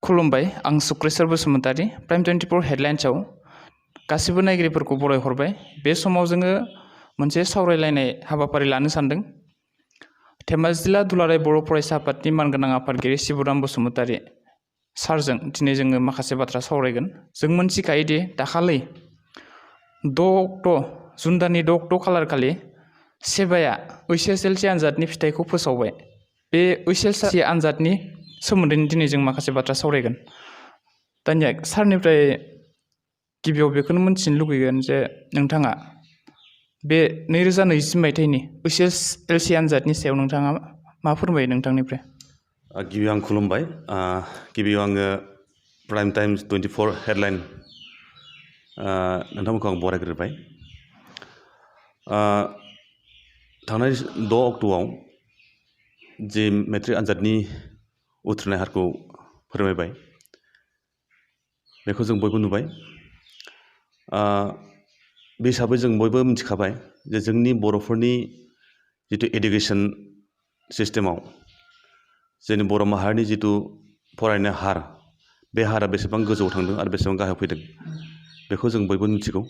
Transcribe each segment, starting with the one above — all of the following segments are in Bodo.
खुलुमबाय आं सुक्रेश्वर बसुमतारी प्राइम 24 हेडलाइन्सआव गासिबो नायगिरिफोरखौ बरायहरबाय। बे समाव जोङो मोनसे सावरायलायनाय हाबाफारि लानो सानदों। धेमाजि जिल्ला दुलाराय बर' फरायसा आफादनि मानगोनां आफादगिरि शिबराम बसुमतारी सारजों दिनै जोङो माखासे बाथ्रा सावरायगोन। जों मोनथिखायोदि दाखालि 6 जुन दाननि 6 खालार खालि सेबाया ओइचएसएलसि आनजादनि फिथाइखौ फोसावबाय। बे ओइचएसएलसि आनजादनि सोमोन्दै दिनै जों माखासे बाथ्रा सावरायगोन। दानिया सारनिफ्राय गिबियाव बेखौनो मोनथिनो लुगैगोन जे नोंथाङा बे 2020 मायथाइनि ओइचएसएलसि आनजादनि सायाव नोंथाङा मा फोरमायो नोंथांनिफ्राय? गिबियाव आं खुलुमबाय। गिबियाव आङो प्राइम टाइम्स 24 हेडलाइन नोंथांमोनखौ आं बरायग्रोबाय। थांनाय 6 अक्ट'आव जे मेट्रिक आनजादनि उथ्रिनाय हारखौ फोरमायबाय, बेखौ जों बयबो नुबाय। बे हिसाबै जों बयबो मिथिखाबाय जे जोंनि बर'फोरनि जिथु एडुकेसन सिस्टेमाव जोंनि बर' माहारिनि जिथु फरायनाय हार, बे हारा बेसेबां गोजौआव थांदों आरो बेसेबां गाहायाव फैदों, बेखौ जों बयबो मिथिगौ।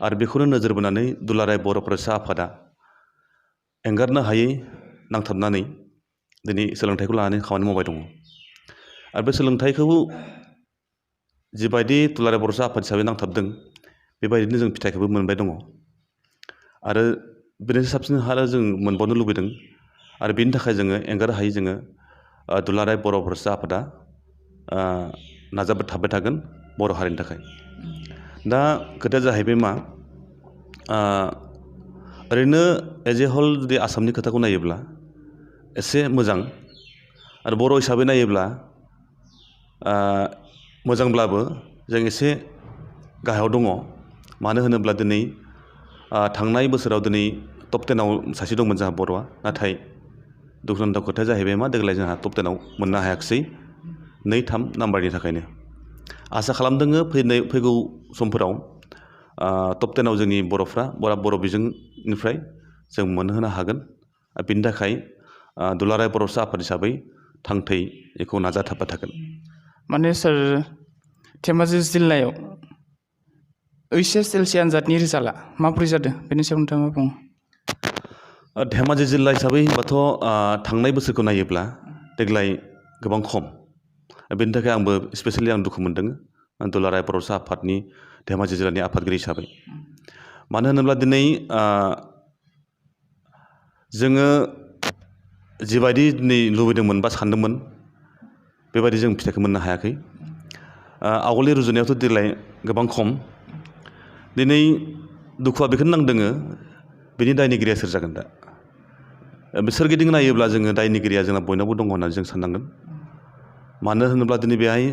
आरो बेखौनो नोजोर बोनानै दुलाराय बर' फरायसा आफादा एंगारनो हायै नांथाबनानै दिनै सोलोंथाइखौ लानानै खामानि मावबाय दङ। आरो बे सोलोंथाइखौ जिबायदि दुलाराय बर' आफाद हिसाबै नांथाबदों, बेबायदिनो जों फिथाइखौबो मोनबाय दङ। आरो बेनिफ्राय साबसिन हारा जों मोनबावनो लुबैदों। आरो बेनि थाखाय जोङो एंगारनो हायै जोङो दुलाराय बर' फरायसा आफादा नाजाबाय थाबाय थागोन बर' हारिनि थाखाय। दा खोथाया जाहैबाय मा, ओरैनो एज ए हल जुदि आसामनि खोथाखौ नायोब्ला एसे मोजां, आरो बर' हिसाबै नायोब्ला मोजांब्लाबो जों एसे गाहायाव दङ। मानो होनोब्ला दिनै थांनाय बोसोराव दिनै टप 10आव सासे दंमोन जोंहा बर'आ, नाथाय दुखुनांथाव खोथाया जाहैबाय मा, देग्लाय जोंहा टप 10आव मोननो हायाखिसै 2-3 नाम्बारनि थाखायनो। आसा खालामदोङो फैगौ समफोराव टप 10आव जोंनि बर'फ्रा बर' बिजोंनिफ्राय जों मोनहोनो हागोन। बिनि थाखाय दुलाराय बर'सा आफाद हिसाबै थांथै बेखौ नाजाथाबबाय थागोन। माने सार, धेमाजि जिल्लायाव ओइचएसएलसि आनजादनि रिजाल्टआ माबोरै जादों, बेनि सायाव नोंथाङा मा बुङो? धेमाजि जिल्ला हिसाबै होनबाथ' थांनाय बोसोरखौ नायोब्ला देग्लाय गोबां खम। बेनि थाखाय आंबो स्पेसियेलि दुखु मोनदों दुलाराय बर'सा आफादनि धेमाजि जिल्लानि आफादगिरि हिसाबै। मानो होनोब्ला दिनै जोङो जिबायदि दिनै लुबैदोंमोन बा सानदोंमोन, बेबायदि जों फिथाइखौ मोननो हायाखै। आवगोलनि रुजुनायावथ' देग्लाय गोबां खम। दिनै दुखुआ बेखौनो नांदोङो, बेनि दायनिगिरिया सोर जागोन दा? सोरगिदिं नायोब्ला जोङो दायनिगिरिया जोंना बयनावबो दङ होननानै जों साननांगोन। मानो होनोब्ला दिनै बेहाय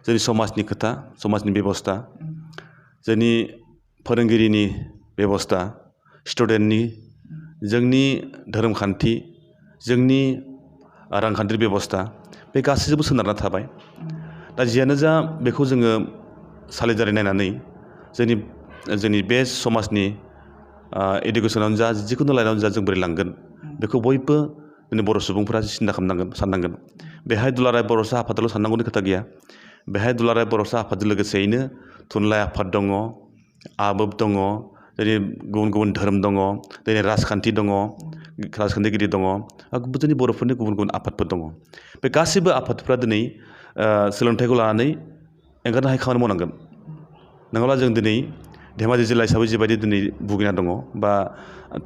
जोंनि समाजनि खोथा, समाजनि बेबस्था, जोंनि फोरोंगिरिनि बेबस्था, स्टुडेन्टनि, जोंनि धोरोम खान्थि, जोंनि रांखान्थि बेबस्था, बे गासैजोंबो सोनारना थाबाय। दा जियानो जा, बेखौ जोङो सालिजारि नायनानै जोंनि बे समाजनि इडुकेसनावनो जा, जिखुनु लाइनावनो जा, जों बोरै लांगोन, बेखौ बयबो जोंनि बर' सुबुंफोरा सिन्था खालामनांगोन, साननांगोन। बेहाय दुलाराय बर'सा आफादाल' साननांगौनि खोथा गैया। बेहाय दुलाराय बर'सा आफादजों लोगोसेयैनो थुनलाइ आफाद दङ, आबोफ दङ, दिनै गुबुन गुबुन धोरोम दङ, दिनै राजखान्थि दङ, राजखान्थिगिरि दङ, जोंनि बर'फोरनि गुबुन गुबुन आफादफोर दङ। बे गासैबो आफादफ्रा दिनै सोलोंथाइखौ लानानै एंगारनो हायै खामानि मावनांगोन। नङाब्ला जों दिनै धेमाजि जिल्ला हिसाबै जिबायदि दिनै भुगिना दङ, बा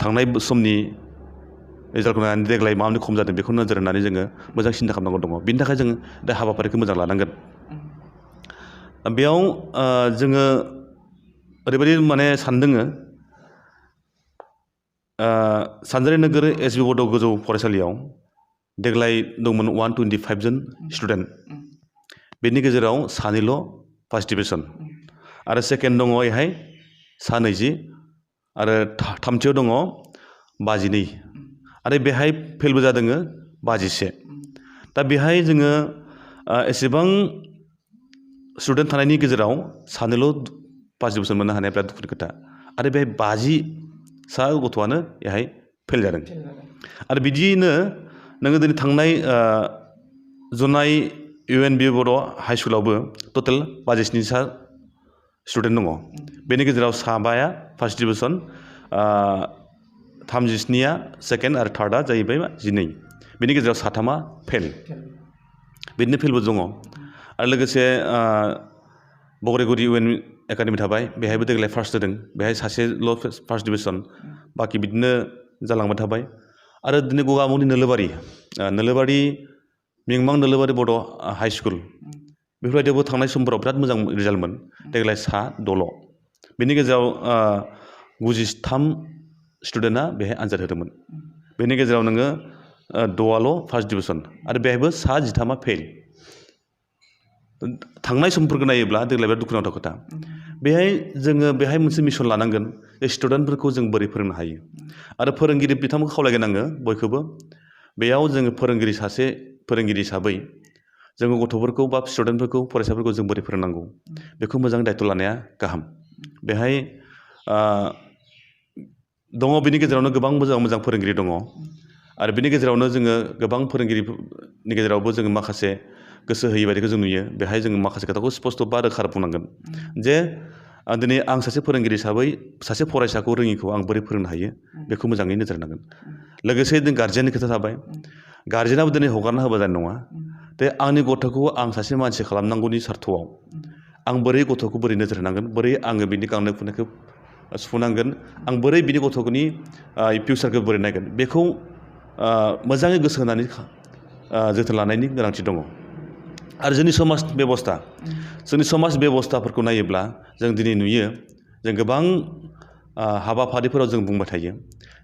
थांनाय समनि रिजाल्टखौ नायनानै देग्लाय माबायदि खम जादों, बेखौ नोजोर होनानै जोङो मोजां सिन्था खालामनांगौ दङ। बिनि थाखाय जोङो दा हाबाफारिखौ मोजां लानांगोन। बेयाव जोङो ओरैबायदि माने सानदोङो, सानजारि नोगोर एस बि बड' गोजौ फरायसालियाव देग्लाय दंमोन 125 जन स्टुडेन्ट। बेनि गेजेराव सानैल' फार्स्ट डिभिजन, आरो सेकेन्ड दङ एहाय 20 आरो थामथियाव दङ 52, आरो बेहाय फेलबो जादों 51। दा बेहाय जोङो एसेबां स्टुडेन्ट थानायनि गेजेराव सानैल' फार्स्ट डिभिजन मोननो हानाया बिराद दुखुनि खोथा। आरो बेहाय 50 गथ'आनो बेहाय फेल जादों। आरो बिदियैनो नोङो दिनै थांनाय जुलाइ UNB बर' हाइ स्कुलावबो टटेल 52 स्टुडेन्ट दङ बेनि गेजेराव 5 फार्स्ट डिभिजन 37 सेकेन्ड आरो थार्डआ जाहैबाय 12 बेनि गेजेराव 3 फेल बिदिनो फेलबो दङ आरो लोगोसे बगरेगुरि UN एकाडेमि थाबाय बेहायबो देग्लाय फार्स्ट जादों बेहाय सासेल' फार्स्ट डिभिजन बाखि बिदिनो जालांबाय थाबाय आरो दिनै गगामुगनि नोलोबारि मिंमां नोलोबारि बड' हाइ स्कुल बेफोरबायदियावबो थांनाय समफोराव बिराद मोजां रिजाल्टमोन देग्लाय 6 बेनि गेजेराव 93 स्टुडेन्टआ बेहाय आनजाद होदोंमोन बेनि गेजेराव नोङो 6 फार्स्ट डिभिजन आरो बेहायबो 13 फेल थांनाय समफोरखौ नायोब्ला देग्लाय बिराद दुखुनांथाव खोथा बेहाय मोनसे मिशन लानांगोन स्टुडेन्टफोरखौ जों बोरै फोरोंनो हायो आरो फोरोंगिरि बिथांमोनखौ खावलायगोन आङो बयखौबो बेयाव जोङो फोरोंगिरि हिसाबै जोङो गथ'फोरखौ बा स्टुडेन्टफोरखौ फरायसाफोरखौ जों बोरै फोरोंनांगौ बेखौ मोजां दायथ' लानाया गाहाम बेहाय दङ बेनि गेजेरावनो गोबां मोजां फोरोंगिरि दङ आरो बेनि गेजेरावनो जोङो गोबां फोरोंगिरिनि गेजेरावबो जोङो माखासे गोसो होयै बायदिखौ जों नुयो बेहाय जोङो माखासे खोथाखौ स्पस्ट' बा रोखा बुंनांगोन जे दिनै आं सासे फोरोंगिरि हिसाबै सासे फरायसाखौ रोङिखौ आं बोरै फोरोंनो हायो बेखौ मोजाङै नोजोर होनांगोन लोगोसे जों गार्जेननि खोथा थाबाय गार्जेनाबो दिनै हगारना होबा जानाय नङा दे आंनि गथ'खौ आं सासे मानसि खालामनांगौनि सार्थआव आं गथ'खौ बोरै नोजोर होनांगोन बोरै आङो बिनि गांनाय उखैनायखौ सुफुंनांगोन आं बोरै बिनि गथ'नि फिउचारखौ बोरै नायगोन बेखौ मोजाङै गोसो होनानै जोथोन लानायनि गोनांथि दङ आरो जोंनि समाज बेबस्थाफोरखौ नायोब्ला जों दिनै नुयो जों गोबां हाबाफारिफोराव जों बुंबाय थायो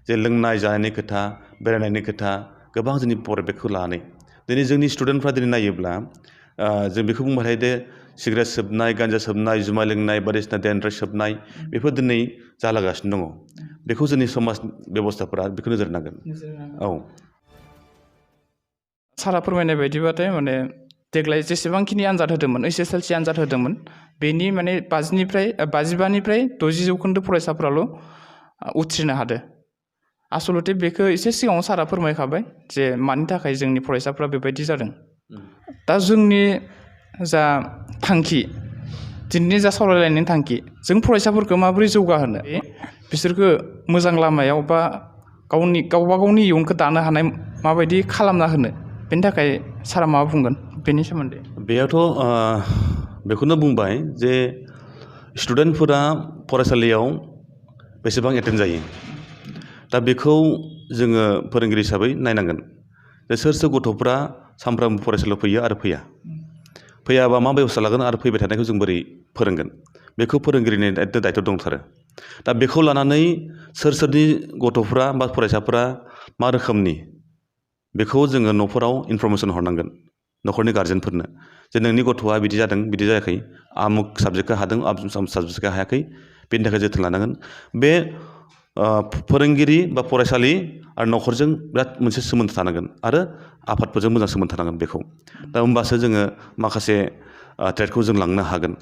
जे लोंनाय जानायनि खोथा बेरायनायनि खोथा गोबां जोंनि परिबेकखौ लानानै दिनै जोंनि स्टुडेन्टफ्रा दिनै नायोब्ला जों बेखौ बुंबाय थायो दे सिगारेट सोबनाय गान्जा सोबनाय जुमाय लोंनाय बायदिसिना देनद्राय सोबनाय बेफोर दिनै जालागासिनो दङ बेखौ जोंनि समाज बेबस्थाफोरा बेखौ नोजोर होनांगोन औ सारा फोरमायनाय बायदिबाथाय माने देग्लाय जेसेबांखिनि आनजाद होदोंमोन SSLC आनजाद होदोंमोन बेनि माने 55निफ्राय 60 जौखोन्दो फरायसाफोराल' उथ्रिनो हादों आसलथे बेखौ एसे सिगाङाव सारा फोरमायखाबाय जे मानि थाखाय जोंनि फरायसाफ्रा बेबायदि जादों दा जोंनि जा थांखि दिनैनि जा सावरायलायनायनि थांखि जों फरायसाफोरखौ माबोरै जौगाहोनो बिसोरखौ मोजां लामायाव बा गावबा गावनि इयुनखौ दानो हानाय माबायदि खालामना होनो बेनि थाखाय सारा मा बुंगोन बेनि सोमोन्दै बेयावथ' बेखौनो बुंबाय जे स्टुडेन्टफोरा फरायसालियाव बेसेबां एटेन्ड जायो दा बेखौ जोङो फोरोंगिरि हिसाबै नायनांगोन जे सोर गथ'फ्रा सानफ्रामबो फरायसालियाव फैयो आरो फैयाबा मा बेबस्था लागोन आरो फैबाय थानायखौ जों बोरै फोरोंगोन बेखौ फोरोंगिरिनि दायथ' दंथारो दा बेखौ लानानै सोरनि गथ'फ्रा बा फरायसाफ्रा मा रोखोमनि बेखौ जोङो न'फोराव इनफरमेसन हरनांगोन न'खरनि गार्जेनफोरनो जे नोंनि गथ'आ बिदि जादों बिदि जायाखै आमुक साबजेक्टखौ हादों आमुक साबजेक्टखौ हायाखै बेनि थाखाय जोथोन लानांगोन बे फोरोंगिरि बा फरायसालि आरो न'खरजों बिराद मोनसे सोमोन्दो थानांगोन आरो आफादफोरजों मोजां सोमोन्दो थानांगोन बेखौ दा होमबासो जोङो माखासे ट्रेडखौ जों लांनो हागोन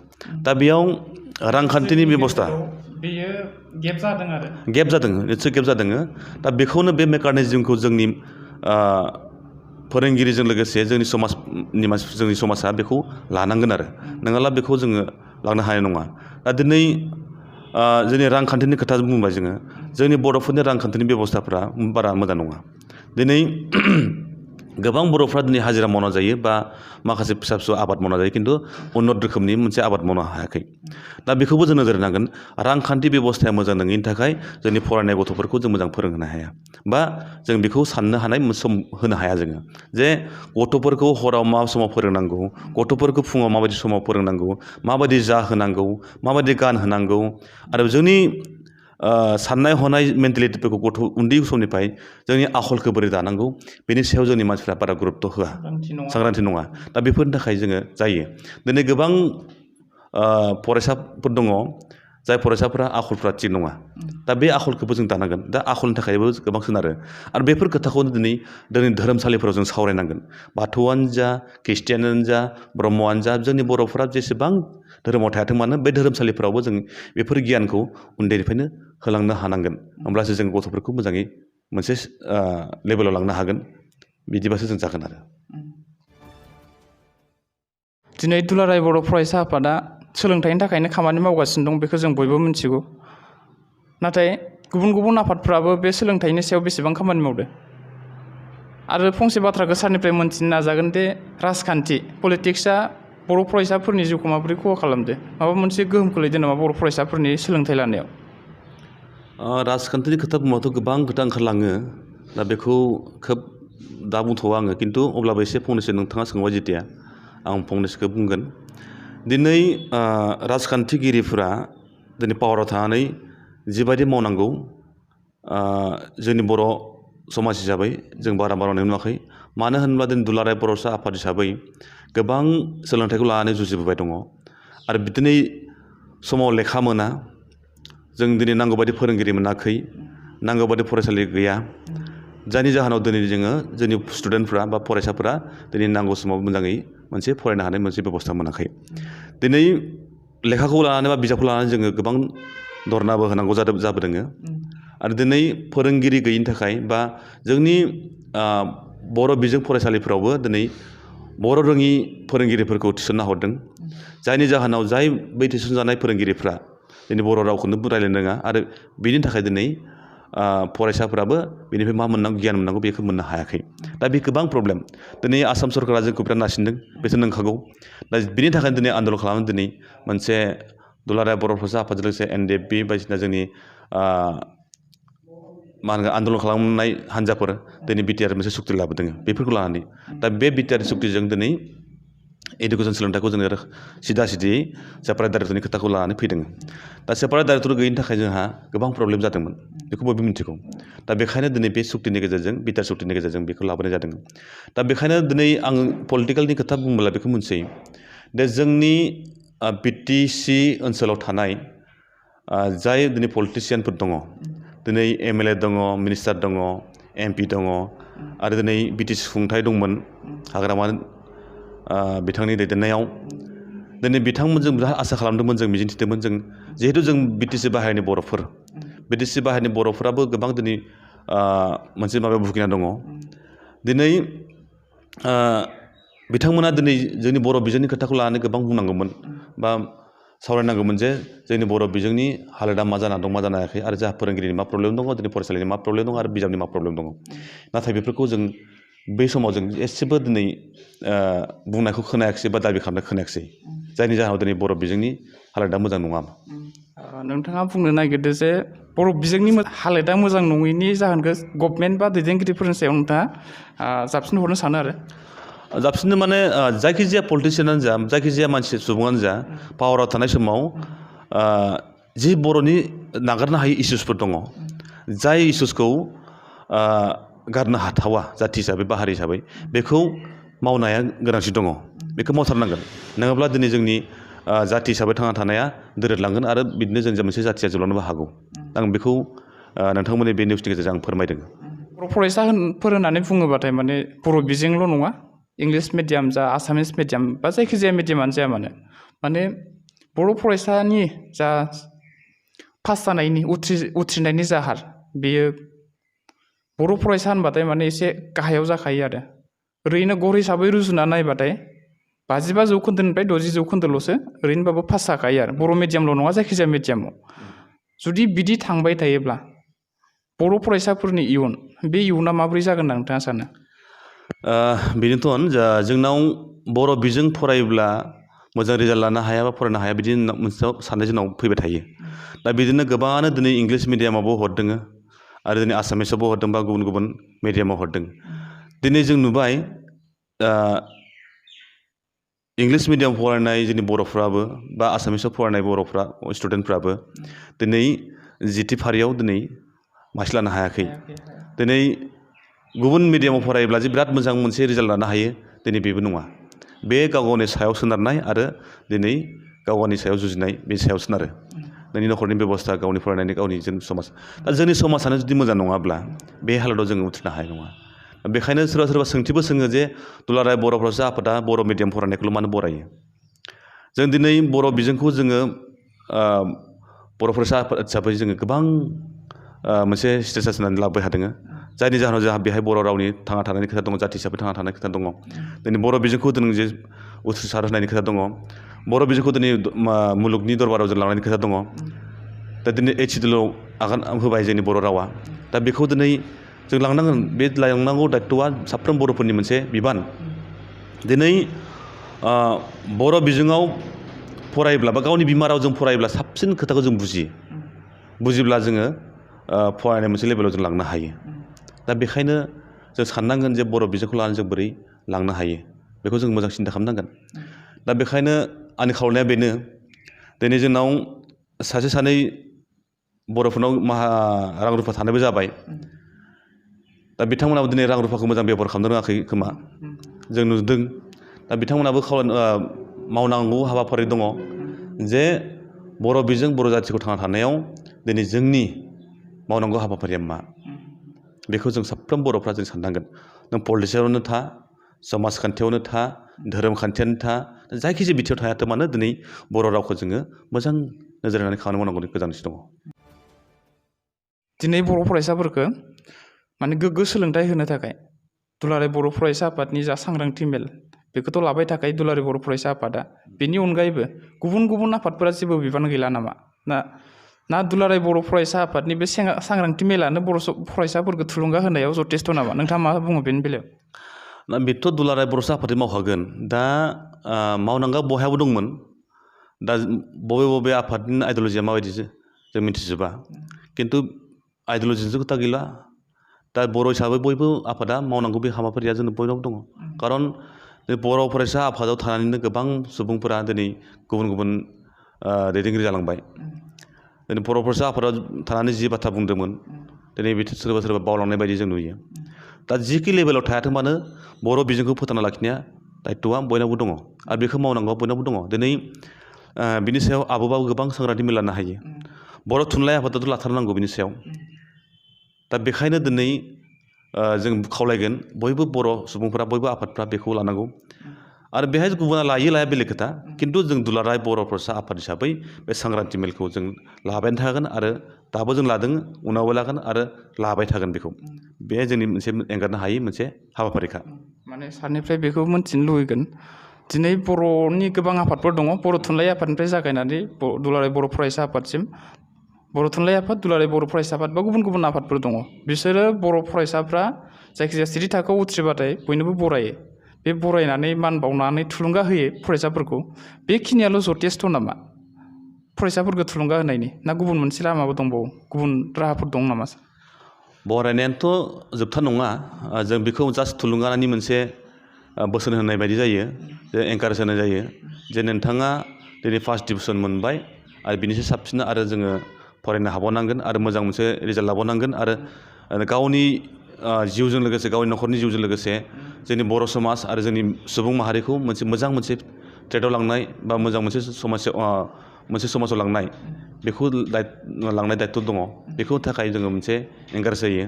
दा बेयाव रांखान्थिनि बेबस्था बेयो गेप जादों निस्सय गेप जादों दा बेखौनो बे मेकानिजमखौ जोंनि फोरोंगिरिजों लोगोसे जोंनि समाजा बेखौ लानांगोन आरो नङाब्ला बेखौ जोङो लांनो हानाय नङा दा दिनै जोंनि रांखान्थिनि खोथा बुंबाय जोंनि बर'फोरनि रांखान्थिनि बेबस्थाफ्रा बारा मोजां नङा दिनै गोबां बर'फ्रा दिनै हाजिरा मावना जायो बा माखासे फिसा आबाद मावना जायो खिन्थु उन्नत रोखोमनि मोनसे आबाद मावनो हायाखै दा बेखौबो जों नोजोर होनांगोन रांखान्थि बेबस्थाया मोजां नङिनि थाखाय जोंनि फरायनाय गथ'फोरखौ जों मोजां फोरोंहोनो हाया बा जों बेखौ साननो हानाय सम होनो हाया जोङो जे गथ'फोरखौ हराव मा समाव फोरोंनांगौ गथ'फोरखौ फुङाव माबायदि समाव फोरोंनांगौ माबायदि जाहोनांगौ माबायदि गानहोनांगौ आरो जोंनि साननाय हनाय मेन्टेलिटिफोरखौ गथ' उन्दै समनिफ्राय जोंनि आखलखौ बोरै दानांगौ बेनि सायाव जोंनि मानसिफ्रा बारा गुरुत्त' होआ सांग्रांथि नङा दा बेफोरनि थाखाय जोङो जायो दिनै गोबां फरायसाफोर दङ जाय फरायसाफोरा आखलफ्रा थिग नङा दा बे आखलखौबो जों दानांगोन दा आखलनि थाखायबो गोबां सोनारो आरो बेफोर खोथाखौनो दिनै धोरोमसालिफोराव जों सावरायनांगोन बाथौआनो जा ख्रिस्टियानानो जा ब्रह्मआनो जा जोंनि बर'फोरा जेसेबां धोरोमाव थायाथों मानो बे धोरोमसालिफोरावबो जों बेफोर गियानखौ उन्दैनिफ्रायनो होलांनो हानांगोन होमब्लासो जों गथ'फोरखौ मोजाङै मोनसे लेभेलाव लांनो हागोन बिदिबासो जों जागोन आरो दिनै दुलाराय बर' फरायसा आफादा सोलोंथाइनि थाखायनो खामानि मावगासिनो दं, बेखौ जों बयबो मिथिगौ। नाथाय गुबुन गुबुन आफादफ्राबो बे सोलोंथाइनि सायाव बेसेबां खामानि मावदों? आरो फंसे बाथ्राखौ सारनिफ्राय मोनथिनो नाजागोन दि राजखान्थि पलिटिक्सआ बर' फरायसाफोरनि जिउखौ माबोरै खहा खालामदो? माबा मोनसे गोहोम खोलैदों नामा बर' फरायसाफोरनि सोलोंथाइ लानायाव? राजखान्थिनि खोथा बुंबाथ' गोबां खोथा ओंखारलाङो। दा बेखौ खोब दा बुंथ'वा आङो, खिन्थु अब्लाबो एसे फंनैसो नोंथाङा सोंबाय जेथिया आं फंनैसोखौ बुंगोन। दिनै राजखान्थिगिरिफोरा दिनै पावाराव थानानै जिबायदि मावनांगौ, जोंनि बर' समाज हिसाबै जों बारा मावनाय नुवाखै। मानो होनोब्ला दिनै दुलाराय बर'सा आफाद हिसाबै गोबां सोलोंथाइखौ लानानै जुजिबोबाय दङ आरो दिनै समाव लेखा मोना, जों दिनै नांगौ बायदि फोरोंगिरि मोनाखै, नांगौ बायदि फरायसालि गैया, जायनि जाहोनाव दिनै जोङो जोंनि स्टुडेन्टफ्रा बा फरायसाफोरा दिनै नांगौ समाव मोजाङै मोनसे फरायनो हानाय मोनसे बेबस्था मोनाखै। दिनै लेखाखौ लानानै बा बिजाबखौ लानानै जोङो गोबां धरनाबो होनांगौ जाबोदों आरो दिनै फोरोंगिरि गैयिनि थाखाय बा जोंनि बर' बिजों फरायसालिफ्रावबो दिनै बर' रोङि फोरोंगिरिफोरखौ थिसनना हरदों, जायनि जाहोनाव बै थिसनजानाय फोरोंगिरिफ्रा दिनै बर' रावखौनो रायज्लायनो रोङा आरो बिनि थाखाय दिनै फरायसाफोराबो बेनिफ्राय मा मोननांगौ गियान मोननांगौ बेखौ मोननो हायाखै। दा बे गोबां प्रब्लेम। दिनै आसाम सरकारा जोंखौ बिराद नारसिनदों, बेसो नंखागौ। दा बिनि थाखायनो दिनै आन्दलन खालामनानै दिनै मोनसे दुलाराय बर' फरायसा आफादजों लोगोसे NDFB बायदिसिना जोंनि मा होनगोन आन्दलन खालामनाय हान्जाफोर दिनै बिटिआर मोनसे सुक्ति लाबोदों बेफोरखौ लानानै। दा बे बिटिआर सुक्तिजों दिनै इडुकेसन सोलोंथाइखौ जोङो सिदा सिदियै सेपारेट डाइरेक्टरनि खोथाखौ लानानै फैदों। दा सेपारेट डाइरेक्टर गैयिनि थाखाय जोंहा गोबां प्रब्लेम जादोंमोन, बेखौ बयबो मिथिगौ। दा बेखायनो दिनै बे सुक्तिनि गेजेरजों बिटिआर सुक्तिनि गेजेरजों बेखौ लाबोनाय जादों। दा बेखायनो दिनै आं पलिटिकेलनि खोथा बुंब्ला बेखौ मोनसै दे जोंनि BTC ओनसोलाव थानाय जाय दिनै पलिटिसियानफोर दङ, दिनै MLA दङ, मिनिस्टार दङ, MP दङ आरो दिनै BTC खुंथाय दंमोन हाग्रामा बिथांनि दैदेननायाव। दिनै बिथांमोनजों बिराद आसा खालामदोंमोन, जों मिजिंथिदोंमोन, जों जिहेथु जों BTC बाहेरनि बर'फोर, BTC बाहेरनि बर'फोराबो गोबां दिनै मोनसे माबायाव भुगिना दङ। दिनै बिथांमोना दिनै जोंनि बर' बिजोंनि खोथाखौ लानानै गोबां बुंनांगौमोन बा सावरायनांगौमोन जे जोंनि बर' बिजोंनि हालोदा मा जाना दं, मा जानो हायाखै आरो जोंहा फोरोंगिरिनि मा प्रब्लेम दङ, दिनै फरायसालिनि मा प्रब्लेम दङ आरो बिजाबनि मा प्रब्लेम दङ। नाथाय बेफोरखौ जों बै समाव जों एसेबो दिनै बुंनायखौ खोनायाखिसै बा दाबि खालामनाय खोनायाखिसै, जायनि जाहोनाव दिनै बर' बिजोंनि हालोदा मोजां नङा। नोंथाङा बुंनो नागिरदों जे बर' बिजोंनि हालोदा मोजां नङैनि जाहोनखौ गभर्नमेन्ट बा दैदेनगिरिफोरनि सायाव नोंथाङा जाबसिन हरनो सानो आरो? जाबसिननो माने जायखिजाया पलिटिसियानानो जा, जायखिजाया मानसि सुबुङानो जा, पावाराव थानाय समाव जि बर'नि नागारनो हायै इसुसफोर दङ, जाय इसुसखौ गारनो हाथावा जाथि हिसाबै बा हारि हिसाबै, बेखौ मावनाया गोनांथि दङ, बेखौ मावथारनांगोन। नङाब्ला दिनै जोंनि जाथि हिसाबै थांना थानाया दोरोदलांगोन आरो बिदिनो जों मोनसे जाथिया जोबलांनोबो हागौ। आं बेखौ नोंथांमोननि बे निउसनि गेजेरजों आं फोरमायदों। बर' फरायसाफोर होननानै बुङोबाथाय माने बर' बिजोंल' नङा, इंलिस मिडियाम जा, आसामिस मिडियाम बा जायखिजाया मिडियामानो जाया मानो, माने बर' फरायसानि जा पास जानायनि उथ्रिनायनि जा हार, बेयो बर' फरायसा होनबाथाय माने एसे गाहायाव जाखायो आरो। ओरैनो गर हिसाबै रुजुना नायबाथाय 55 जौखोन्दोनिफ्राय 60 जौखोन्दोल'सो ओरैनोबाबो पास जाखायो आरो, बर' मिडियामल' नङा जायखिजाया मिडियामाव। जुदि बिदि थांबाय थायोब्ला बर' फरायसाफोरनि इयुन, बे इयुना माबोरै जागोन होनना नोंथाङा सानो? बेनोथ' जोंनाव बर' बिजों फरायोब्ला मोजां रिजाल्ट लानो हाया बा फरायनो हाया, बिदि मोनसे साननाय जोंनाव फैबाय थायो। दा बिदिनो गोबाङानो दिनै इंलिस मिडियामावबो हरदों आरो दिनै आसामिसावबो हरदों बा गुबुन गुबुन मिडियामाव हरदों। दिनै जों नुबाय इंलिस मिडियाम फरायनाय जोंनि बर'फ्राबो बा आसामिसाव फरायनाय बर'फ्रा स्टुडेन्टफ्राबो दिनै जिथि फारियाव दिनै मासि लानो हायाखै। दिनै गुबुन मिडियामाव फरायोब्ला जे बिराद मोजां मोनसे रिजाल्ट लानो हायो, दिनै बेबो नङा। बे गाव गावनि सायाव सोनारनाय आरो दिनै गाव गावनि सायाव जुजिनाय, बे सायाव सोनारो। नोंनि नखरनि बेबस्था, गावनि फरायनायनि, गावनि जोंनि समाज। दा जोंनि समाजानो जुदि मोजां नङाब्ला बे हालोदाव जोङो उथ्रिनो हानाय नङा। बेखायनो सोरबा सोरबा सोंथिबो सोङो जे दुलाराय बर' फरायसा आफादा बर' मिडियाम फरायनायखौल' मानो बरायो? जों दिनै बर' बिजोंखौ जोङो बर' फरायसा आफाद हिसाबै जोङो गोबां मोनसे स्टेटास होनानै लाबोबाय थादों, जायनि जाहोनाव जोंहा बेहाय बर' रावनि थांना थानायनि खोथा दङ, जाथि हिसाबै थांना थानायनि खोथा दङ। दिनै बर' बिजोंखौ जों जे उथ्रिसार होनायनि खोथा दङ बर' बिजोंखौ दिनै मुलुगनि दरबाराव जों लांनायनि खोथा दङ दा दिनै HDLआव आगान होबाय जोंनि बर' रावा दा बेखौ दिनै जों लांनांगोन बे लांनांगौ दायथ'आ साफ्रोम बर'फोरनि मोनसे बिबान दिनै बर' बिजोङाव फरायोब्ला बा गावनि बिमा रावजों फरायोब्ला साबसिन खोथाखौ जों बुजिब्ला जोङो फरायनाय मोनसे लेभेलाव जों लांनो हायो दा बेखायनो जों साननांगोन जे बर' बिजोंखौ लानानै जों बोरै लांनो हायो बेखौ जों मोजां सिन्था खालामनांगोन दा बेखायनो आंनि खावलायनाया बेनो दिनै जोंनाव सासे सानै बर'फोरनाव रां रुफा थानायबो जाबाय दा बिथांमोनाबो दिनै रां रुफाखौ मोजां बेबहार खालामनो रोङाखै खोमा जों नुदों दा बिथांमोनाबो मावनांगौ हाबाफारि दङ जे बर' बिजों बर' जाथिखौ थांना थानायाव दिनै जोंनि मावनांगौ हाबाफारिया मा बेखौ जों साफ्रोम बर'फ्रा जों साननांगोन नों पलिटिक्सआवनो था समाजखान्थियावनो था धोरोम खान्थियानो था जायखिजाया बिथिङाव थायाथों मानो दिनै बर' रावखौ जोङो मोजां नोजोर होनानै खामानि मावनांगौनि गोनांथि दङ दिनै बर' फरायसाफोरखौ माने गोग्गो सोलोंथाइ होनो थाखाय दुलाराय बर' फरायसा आफादनि जा सांग्रांथि मेल बेखौथ' लाबाय थाखायो दुलाराय बर' फरायसा आफादा बेनि अनगायैबो गुबुन गुबुन आफादफोरा जेबो बिबान गैला नामा ना दुलाराय बर' फरायसा आफादनि बे सांग्रांथि मेलानो बर' फरायसाफोरखौ थुलुंगा होनायाव जथेस्थ' नामा नोंथाङा मा बुङो बेनि बेलायाव दा बेथ' दुलाराय बर' आफादजों मावखागोन दा मावनांगौ बयहाबो दंमोन दा बबे आफादनि आइडिय'लजिया माबायदि जों मिथिजोबा खिन्थु आइडिय'लजिजों खोथा गैला दा बर' हिसाबै बयबो आफादा मावनांगौ बे हाबाफारिया जोंनो बयनावबो दङ खारन बर' फरायसा आफादाव थानानैनो गोबां सुबुंफोरा दिनै गुबुन गुबुन दैदेनगिरि जालांबाय दिनै बर' फरायसा आफादाव थानानै जि बाथ्रा बुंदोंमोन दिनै सोरबा सोरबा बावलांनाय बायदि जों नुयो दा जिखि लेभेलाव थायाथों मानो बर' बिजोंखौ फोथांना लाखिनाया दायथ'आ बयनावबो दङ आरो बेखौ मावनांगौआ बयनावबो दङ दिनै बिनि सायाव आबोबाबो गोबां सांग्रांथि मेल लानो हायो बर' थुनलाइ आफादाथ' लाथारनांगौ बिनि सायाव दा बेखायनो दिनै जों खावलायगोन बयबो बर' सुबुंफ्रा बयबो आफादफ्रा बेखौ लानांगौ आरो बेहाय गुबुना लायो लाया बेलेग खोथा खिन्थु जों दुलाराय बर' फरायसा आफाद हिसाबै बे सांग्रांथि मेलखौ जों लाबायानो थागोन आरो दाबो जों लादों उनावबो लागोन आरो लाबाय थागोन बेखौ बे जोंनि मोनसे एंगारनो हायै मोनसे हाबाफारिखा माने सारनिफ्राय बेखौ मोनथिनो लुबैगोन दिनै बर'नि गोबां आफादफोर दङ बर' थुनलाइ आफादनिफ्राय जागायनानै दुलाराय बर' फरायसा आफादसिम बर' थुनलाइ आफाद दुलाराय बर' फरायसा आफाद बा गुबुन गुबुन आफादफोर दङ बिसोरो बर' फरायसाफ्रा जायखिजाया 10 थाखोआव उथ्रिबाथाय बयनोबो बरायो बे बरायनानै मान बावनानै थुलुंगा होयो फरायसाफोरखौ बेखिनियाल' जथेस्थ' नामा फरायसाफोरखौ थुलुंगा होनायनि ना गुबुन मोनसे लामाबो दंबावो गुबुन राहाफोर दं नामा बरायनायाथ' जोबथा नङा जों बेखौ जास्ट थुलुंगानि मोनसे बोसोन होनाय बायदि जायो जे एनकारेज होनाय जायो जे नोंथाङा दिनै फार्स्ट डिभिजन मोनबाय आरो बिनिसो साबसिन आरो जोङो फरायनो हाबावनांगोन आरो मोजां मोनसे रिजाल्ट लाबावनांगोन आरो गावनि जिउजों लोगोसे गावनि न'खरनि जिउजों लोगोसे जोंनि बर' समाज आरो जोंनि सुबुं माहारिखौ मोजां मोनसे ट्रेडआव लांनाय बा मोजां मोनसे समाजाव लांनाय बेखौ लांनाय दायथ' दङ बेखौ थाखाय जोङो मोनसे एंगारेज जायो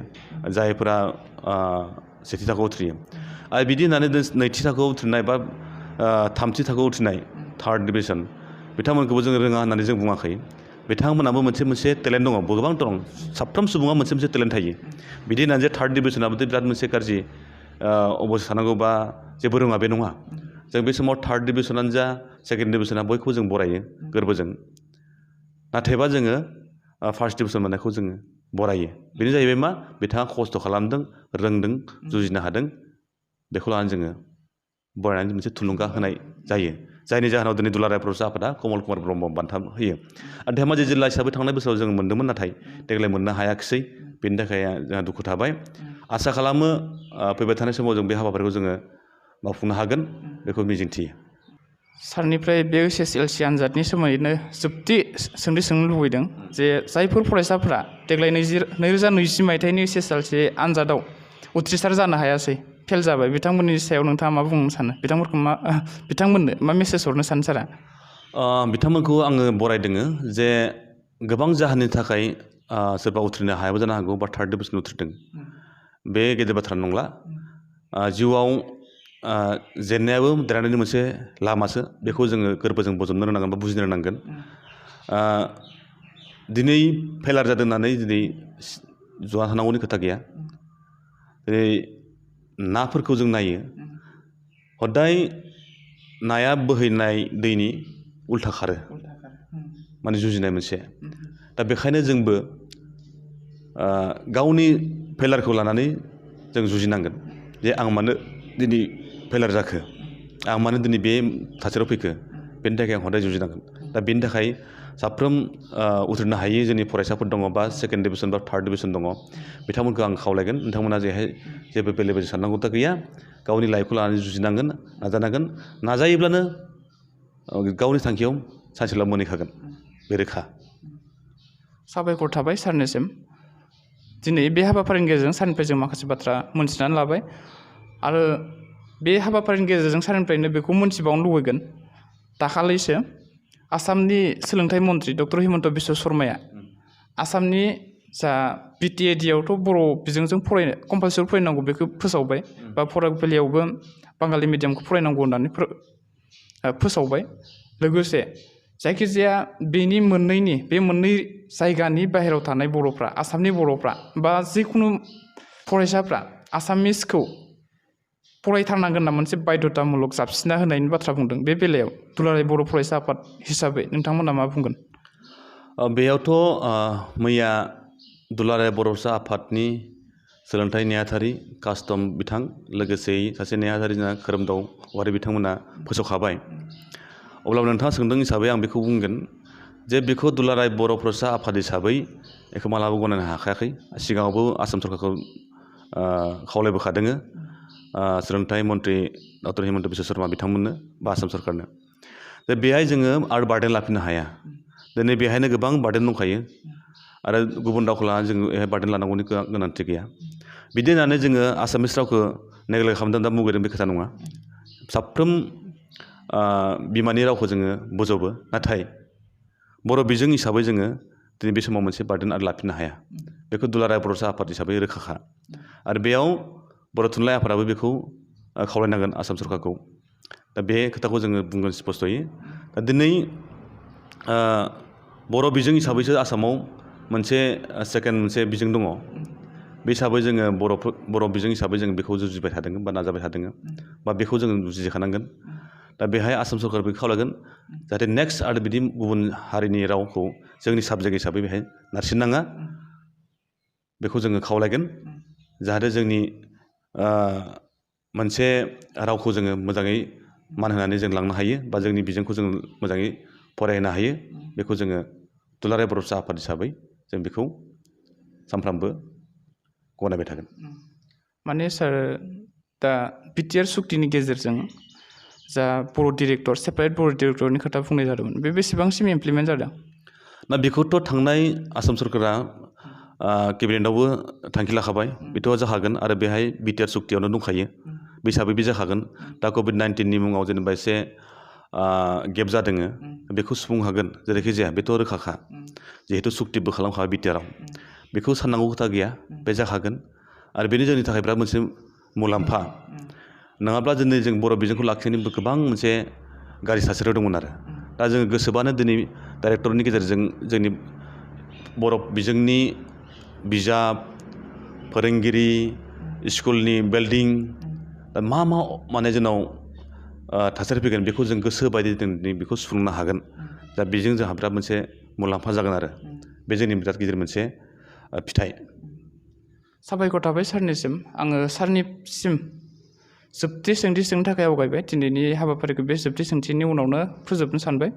जायफोरा सेथि थाखोआव उथ्रियो आरो बिदि होननानै नैथि थाखोआव उथ्रिनाय बा थामथि थाखोआव उथ्रिनाय थार्ड डिभिजन बिथांमोनखौबो जों रोङा होननानै जों बुङाखै बिथांमोनाबो मोनसे टेलेन्ट दङ गोबां दं साफ्रोम सुबुङा मोनसे टेलेन्ट थायो बिदि होननानै जे थार्ड डिभिजनाबो बिराद मोनसे गाज्रि अबस्था थानांगौ बा जेबो रोङा बे नङा जों बे समाव थार्ड डिभिजनानो जा सेकेन्ड डिभिजना बयखौबो जों बरायो गोरबोजों नाथायबा जोङो फार्स्ट डिभिजन मोननायखौ जोङो बरायो बेनो जाहैबाय मा बिथाङा खस्थ' खालामदों रोंदों जुजिनो हादों बेखौ लानानै जोङो बरायनानै मोनसे थुलुंगा होनाय जायो जायनि जाहोनाव दिनै दुलाराय फरायसा आफादा कमल कुमार ब्रह्म बान्था होयो आरो धेमाजि जिल्ला हिसाबै थांनाय बोसोराव जों मोन्दोंमोन नाथाय देग्लाय मोननो हायाखिसै बेनि थाखाय जोंहा दुखु थाबाय आसा खालामो फैबाय थानाय समाव जों बे हाबाफारिखौ जोङो मावफुंनो हागोन बेखौ मिजिंथियो सारनिफ्राय बे SSLC आनजादनि सोमोन्दैनो जोबथि सोंथि सोंनो लुबैदों जे जायफोर फरायसाफोरा देग्लाय 2020 मायथाइनि SSLC आनजादाव उथ्रिसार जानो हायासै फेल जाबाय बिथांमोननि सायाव नोंथाङा मा बुंनो सानो बिथांमोननो मा मेसेज हरनो सानो सारा बिथांमोनखौ आङो बरायदों जे गोबां जाहोननि थाखाय सोरबा उथ्रिनो हायाबो जानो हागौ बा थार्ड डिभिजन उथ्रिदों बे गेदेर बाथ्रा नंला जिउआव जेननायाबो देरहानायनि मोनसे लामासो बेखौ जोङो गोरबोजों बजबनो रोंनांगोन बा बुजिनो रोंनांगोन दिनै फेलार जादों होननानै दिनै जना थानांगौनि खोथा गैया दिनै नाफोरखौ जों नायो हदाय नाया बोहैनाय दैनि उल्था खारो माने जुजिनाय मोनसे दा बेखायनो जोंबो गावनि फेलारखौ लानानै जों जुजिनांगोन जे आं मानो दिनै फेलार जाखो आं मानो दिनै बे थासारियाव फैखो बेनि थाखाय आं हदाय जुजिनांगोन दा बेनि थाखाय साफ्रोम उथ्रिनो हायै जोंनि फरायसाफोर दङ बा सेकेन्ड डिभिजन बा थार्ड डिभिजन दङ बिथांमोनखौ आं खावलायगोन नोंथांमोना जेहाय जेबो बेले बेजे साननांगौथा गैया गावनि लाइफखौ लानानै जुजिनांगोन नाजानांगोन नाजायोब्लानो गावनि थांखियाव सानसेब्ला मोनहैखागोन बे रोखा साबायखर थाबाय सारनिसिम दिनै बे हाबाफारिनि गेजेरजों सारनिफ्राय जों माखासे बाथ्रा मोनथिनानै लाबाय आरो बे हाबाफारिनि गेजेरजों सारनिफ्रायनो बेखौ मोनथिबावनो लुबैगोन दाखालिसो आसामनि सोलोंथाइ मन्थ्रि डक्टर हिमन्त बिश्व शर्माया आसामनि जा बिटिएडिआवथ' बर' बिजोंजों फरायनो कम्पालसरि फरायनांगौ बेखौ फोसावबाय बा फरायसालियावबो बांगालि मिडियामखौ फरायनांगौ होननानै फोसावबाय लोगोसे जायखिजाया बेनि बे मोननै जायगानि बाहेरायाव थानाय बर'फ्रा आसामनि बर'फ्रा बा जिखुनु फरायसाफ्रा आसामिसखौ फरायथारनांगोन होनना मोनसे बायध'थामुलक जाबसिनना होनायनि बाथ्रा बुंदों बे बेलायाव दुलाराय बर' फरायसा आफाद हिसाबै नोंथांमोना मा बुंगोन बेयावथ' मैया दुलाराय बर' फरायसा आफादनि सोलोंथाइ नेहाथारि कास्टम बिथां लोगोसेयै सासे नेहाथारि जोंहा खोरोमदाव औवारि बिथांमोना फोसावखाबाय अब्लाबो नोंथाङा सोंदों हिसाबै आं बेखौ बुंगोन जे बेखौ दुलाराय बर' फरायसा आफाद हिसाबै बेखौ मालाबा गनायनो हाखायाखै सिगाङावबो आसाम सरकारखौ खावलायबोखादों सोलोंथाइ मन्थ्रि डक्टर हिमन्त बिश्व शर्मा बिथांमोननो बा आसाम सरकारनो दा बेहाय जोङो आरो बार्डेन लाफिननो हाया दिनै बेहायनो गोबां बार्डेन दंखायो आरो गुबुन रावखौ लानानै जोङो बेहाय बार्डेन लानांगौनि गोनांथि गैया बिदि होननानै जोङो आसामिस रावखौ नेग्लेक्ट खालामदों दा मुगैदों बे खोथा नङा साफ्रोम बिमानि रावखौ जोङो बोजबो नाथाय बर' बिजों हिसाबै जोङो दिनै बे समाव मोनसे बार्डेन आरो लाफिननो हाया बेखौ दुलाराय बर' फरायसा आफाद हिसाबै रोखाखा आरो बेयाव बर' थुनलाइ आफादाबो बेखौ खावलायनांगोन आसाम सरकारखौ दा बे खोथाखौ जोङो बुंगोन स्पस्त'यै दा दिनै बर' बिजों हिसाबैसो आसामाव मोनसे सेकेन्ड मोनसे बिजों दङ बे हिसाबै जोङो बर' बिजों हिसाबै जों बेखौ जुजिबाय थादों बा नाजाबाय थादों बा बेखौ जोङो जुजिखानांगोन दा बेहाय आसाम सरकार बेखौ खावलायगोन जाहाथे नेक्स्ट आरो बिदि गुबुन हारिनि रावखौ जोंनि साबजेक्ट हिसाबै बेहाय नारसिननाङा बेखौ जोङो खावलायगोन जाहाथे जोंनि मोनसे रावखौ जोङो मोजाङै मान होनानै जों लांनो हायो बा जोंनि बिजोंखौ जों मोजाङै फरायहोनो हायो बेखौ जोङो दुलाराय बर' फरायसा आफाद हिसाबै जों बेखौ सानफ्रामबो गनायबाय थागोन माने सार दा बिटिआर सुक्तिनि गेजेरजों जा बर' डिरेक्टर सेपारेट बर' डिरेक्टरनि खोथा बुंनाय जादोंमोन बे बेसेबांसिम इमप्लिमेन्ट जादों दा बेखौथ' थांनाय आसाम सरकारा केबिनेटआवबो थांखि लाखाबाय बेथ' जाखागोन आरो बेहाय बिटिआर सुक्तियावनो दंखायो बे हिसाबै बे जाखागोन दा कभिड-19नि मुङाव जेनेबा एसे गेप जादों बेखौ सुफुंनो हागोन जेरैखि जाया बेथ' रोखाखा जिहेतु सुक्तिबो खालामखाबाय बिटिआरआव बेखौ साननांगौ खोथा गैया बे जाखागोन आरो बेनो जोंनि थाखाय बिराद मोनसे मुलाम्फा नङाब्ला दिनै जों बर' बिजोंखौ लाखिनायनिबो गोबां मोनसे गाज्रि थासारियाव दंमोन आरो दा जोङो गोसोबानो दिनै डाइरेक्टरनि गेजेरजों जोंनि बर' बिजोंनि बिजाब फोरोंगिरि स्कुलनि बिल्डिं दा मा माने जोंनाव थासारि फैगोन बेखौ जों गोसो बायदि दिनै बेखौ सुफुंनो हागोन दा बेजों जोंहा बिराद मोनसे मुलाम्फा जागोन आरो बे जोंनि बिराद गिदिर मोनसे फिथाइ साबायखर थाबाय सारनिसिम आङो सारनिसिम जोबथि सोंथि सोंनो थाखाय आवगायबाय दिनैनि हाबाफारिखौ बे जोबथि सोंथिनि उनावनो फोजोबनो सानबाय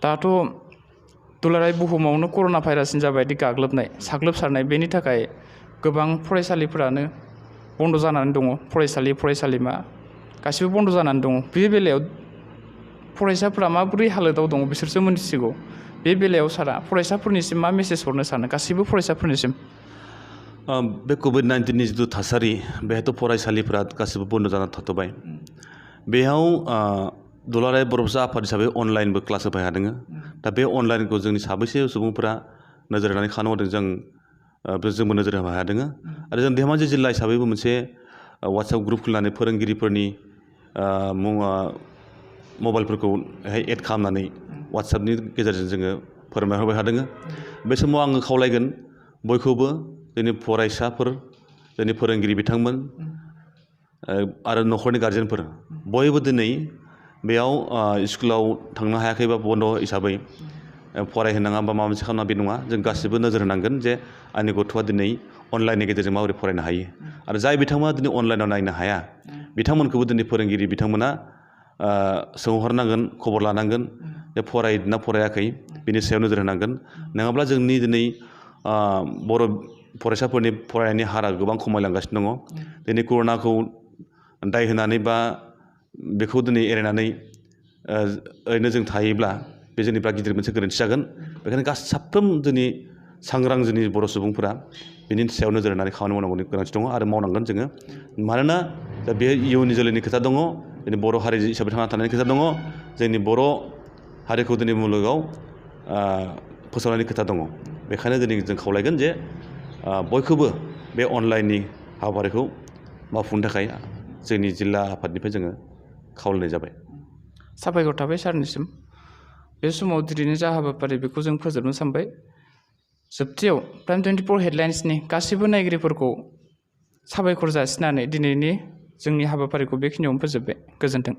दाथ' दुलाराय बुहुमावनो कर'ना भाइरासनि जाबायदि साग्लोबसारनाय बेनि थाखाय गोबां फरायसालिफोरानो बन्द' जानानै दङ फरायसालिमा गासिबो बन्द' जानानै दङ बे बेलायाव फरायसाफोरा माबोरै हालोदाव दङ बिसोरसो मोनथिसिगौ बे बेलायाव सारा फरायसाफोरनिसिम मा मेसेज हरनो सानो गासिबो फरायसाफोरनिसिम बे कभिड-19नि जिथु थासारि बेहायथ' फरायसालिफ्रा गासिबो बन्द' जानानै थाथ'बाय बेयाव दुलाराय बर' फरायसा आफाद हिसाबै अनलाइनबो क्लास होबाय थादों दा बे अनलाइनखौ जोंनि साबैसे सुबुंफोरा नोजोर होनानै खानो हरदों जोंबो नोजोर होनो हादों आरो जों धेमाजि जिल्ला हिसाबैबो मोनसे वाट्सएप ग्रुप खुलिनानै फोरोंगिरिफोरनि मबाइलफोरखौ एड खालामनानै वाट्सएपनि गेजेरजों जोङो फोरमायहरबाय थादों बे समाव आङो खावलायगोन बयखौबो जोंनि फरायसाफोर जोंनि फोरोंगिरि बिथांमोन आरो न'खरनि गारजेनफोर बयबो दिनै बेयाव स्कुलाव थांनो हायाखै बा बन्द हिसाबै फरायहोनाङा बा माबा मोनसे खालामनाङा बे नङा जों गासिबो नोजोर होनांगोन जे आंनि गथ'आ दिनै अनलाइननि गेजेरजों माबोरै फरायनो हायो आरो जाय बिथांमोना दिनै अनलाइनाव नायनो हाया बिथांमोनखौबो दिनै फोरोंगिरि बिथांमोना सोंहरनांगोन खबर लानांगोन जे फरायदोंना फरायाखै बिनि सायाव नोजोर होनांगोन नङाब्ला जोंनि दिनै बर' फरायसाफोरनि फरायनायनि हारा गोबां खमायलांगासिनो दङ दिनै कर'नाखौ दाय होनानै बा बेखौ दिनै एरायनानै ओरैनो जों थायोब्ला बे जोंनिफ्राय गिदिर मोनसे गोरोन्थि जागोन बेखायनो साफ्रोम जोंनि सांग्रां जोंनि बर' सुबुंफोरा बिनि सायाव नोजोर होनानै खामानि मावनांगौनि गोनांथि दङ आरो मावनांगोन जोङो मानोना दा बे इयुननि जोलैनि खोथा दङ दिनै बर' हारि हिसाबै थांना थानायनि खोथा दङ जोंनि बर' हारिखौ दिनै मुलुगाव फोसावनायनि खोथा दङ बेखायनो दिनै जों खावलायगोन जे बयखौबो बे अनलाइननि हाबाफारिखौ मावफुंनो थाखाय जोंनि जिल्ला आफादनिफ्राय जोङो खावलायनाय जाबाय साबायखर थाबाय सारनिसिम बे समाव दिनैनि जा हाबाफारि बेखौ जों फोजोबनो सानबाय जोबथियाव Prime24 हेडलाइन्सनि गासैबो नायगिरिफोरखौ साबायखर जासिनानै दिनैनि जोंनि हाबाफारिखौ बेखिनियावनो फोजोबबाय गोजोन्थों।